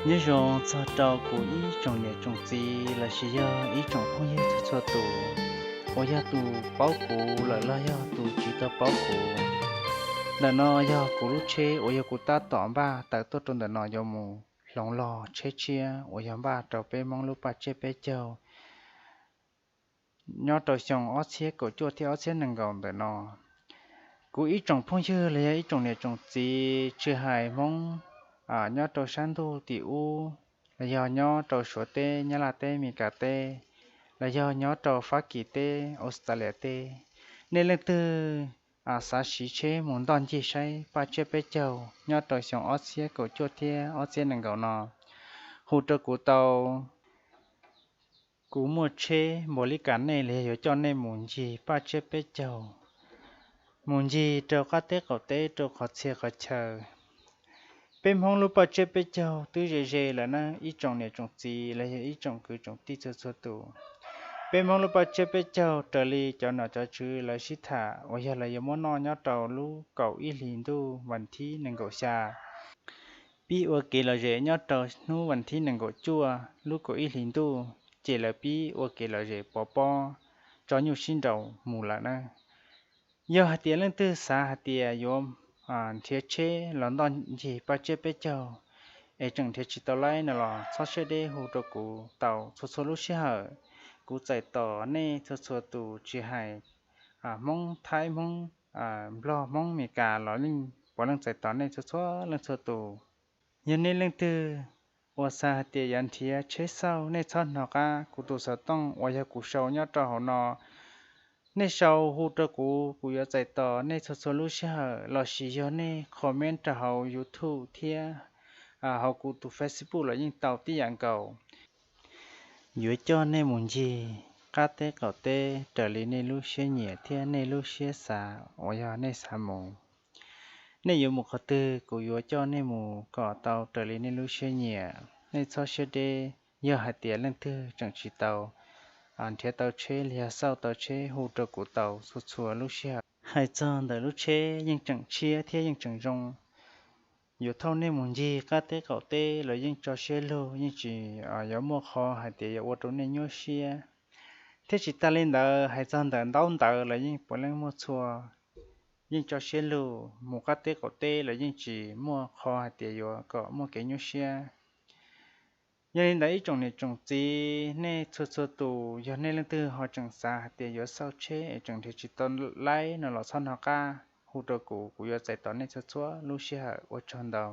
Nyob zoo txog rau kuv ib tsoom niam tsoom txiv los sis yog ib tsoom phooj ywg txhua txhua tus uas yog tus paub kuv lawm los yog tus tsis tau paub kuv. Ntawm no yog kuv lub tsheb uas yog kuv tab tom npaj tawm tuaj rau ntawm no yuav mus hloov los tsheb tshiab uas yog npaj rau peb Hmoob lub paj tsiab peb caug nyob rau xyoo ob txhiab kaum cuaj thiab ob txhiab nees nkaum ntawm no. Kuv ib tsoom phooj ywg los yog ib tsoom niam tsoom txiv tsis hais Hmoob nyob rau sab ntuj tim ub, los yog nyob rau Suav teb, Nyab Laj teb, Mes Kas teb, los yog nyob rau Fab Kis teb, Australia teb, nej leej twg xav siv tsheb mus ntoj ncig saib paj tsiab peb caug nyob rau xyoo ob txhiab kaum cuaj thiab ob txhiab nees nkaum no, hu rau kuv tau. Kuv muaj tsheb npaum li cas nej los yog yuav coj nej mus ncig paj tsiab peb caug, mus ncig rau qab teb qaum teb rau qhov txhia qhov chaw. Peb Hmoob lub paj tsiab peb caug twb ze ze lawm na ib tsoom niam tsoom txiv los yog ib tsoom kwv tsoom tij txhua txhua tus. Peb Hmoob lub paj tsiab peb caug raws li cov nom cov tswv lawv sib tham uas yog lawv yuav muab noj nyob rau lub kaum ib hlis ntuj vas thib nees nkaum xya, pib ua kev lom zem nyob rau hnub vas thib nees nkaum cuaj lub kaum ib hlis ntuj, ces lawv pib ua kev lom zem pov pob tso nyuj sib nraus mus lawm na. Yog hais tias leej twg xav hais tias yuav nrhiav tsheb los ntoj ncig paj tsiab peb caug es tseem nrhiav tsis tau laib no los txhob siab deb hu rau kuv tau txhua txhua lub sij hawm. Kuv txais tos nej txhua txhua tus tsis hais Hmoob, Thaib, Hmoob, Nplog, Hmoob, Mes Kas los yeej puav leej txais tos nej txhua txhua leej txhua tus. Yog nej leej twg uas xav hais tias yuav nrhiav tsheb xauj, nej txhob hnov qab, kuv tus xov tooj uas yog kuv sau nyob rau hauv no, nej sau hu rau kuv, kuv yuav txais tos nej txhua txhua lub sij hawm, los sis yog nej comment rau hauv YouTube thiab hauv kuv tus Facebook los yeej tau tib yam nkaus. Yuav coj nej mus ncig qab teb qaum teb raws li nej lub siab nyiam thiab nej lub siab xav uas yog nej xav mus. Nej yuav mus qhov twg kuv yuav coj nej mus kom tau raws li nej lub siab nyiam, nej txhob siab deb. Yog hais tias leej twg tseem tsis tau nrhiav tau tsheb los yog xauj tau tsheb hu rau kuv tau txhua txhua lub sij hawm. Hais txog ntawm lub tsheb yeej tseem tshiab thiab yeej tseem zoo, yuav thauj nej mus ncig qab teb qaum teb los yeej tso siab lug, yeej tsis yuav muaj qhov hais tias yuav ua rau nej nyuaj siab. Thiab tsis tas li ntawd, hais txog ntawm ntaub ntawv los yeej puav leej muaj txhua, yeej tso siab lug, mus qab teb qaum teb los yeej tsis muaj qhov hais tias yuav kom muaj kev nyuaj siab. Yog li ntawd ib tsoom niam tsoom txiv, nej txhua txhua tus yog nej leej twg ho tseem xav hais tias yuav xauj tsheb es tseem nrhiav tsis tau laib no los txhob hnov qab, hu rau kuv, kuv yuav txais tos nej txhua txhua lub sij hawm. Ua tsaug ntau.